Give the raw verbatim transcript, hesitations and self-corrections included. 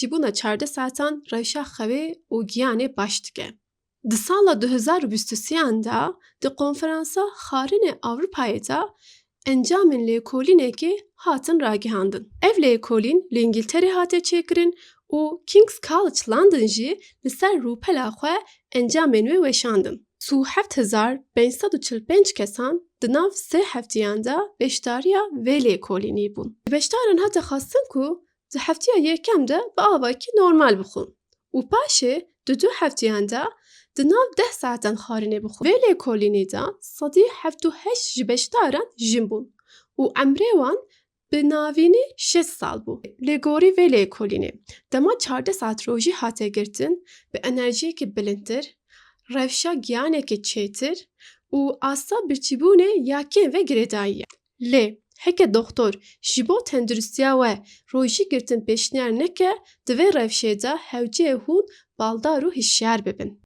çêbûna çardeh saetan rewşa xewê û giyanê baş dike. Di sala du hezar û bîst û sêyan de di konferansa xwarinê Ewropayê de encamên lêkolînekê hatin ragihandin. Ev lêkolîn li Îngilterê hate çêkirin û King's College London jî li ser rûpela xwe encamên wê weşandin. Sî û heft hezar pênc sed û çil û pênc kesan di nav sê heftiyan de beşdariya vê lêkolînî bûn. Ji beşdaran hate xwestin ku di heftiya yekem de bi avakî normal bixwin û paşê di du heftiyan de di nav deh saetan xwarinê bixwin. Vê lêkolînê de sedî heft û heşt ji beşdaran jin bûn û emrê wan bi navînî şêst sal bû. Lê gorî vê lêkolînê, dema çardeh saet rojî hate girtin, bi enerjiyekî bilindtir, rewşa giyanekî çêtir û asta birçîbûnê ya kêm ve girêdayî ye. Lê heke doxtor ji bo tenduristiya we rojî girtin pêşniyar neke, di vê rewşê de hewceyê hûn baldar û hişyar bibin.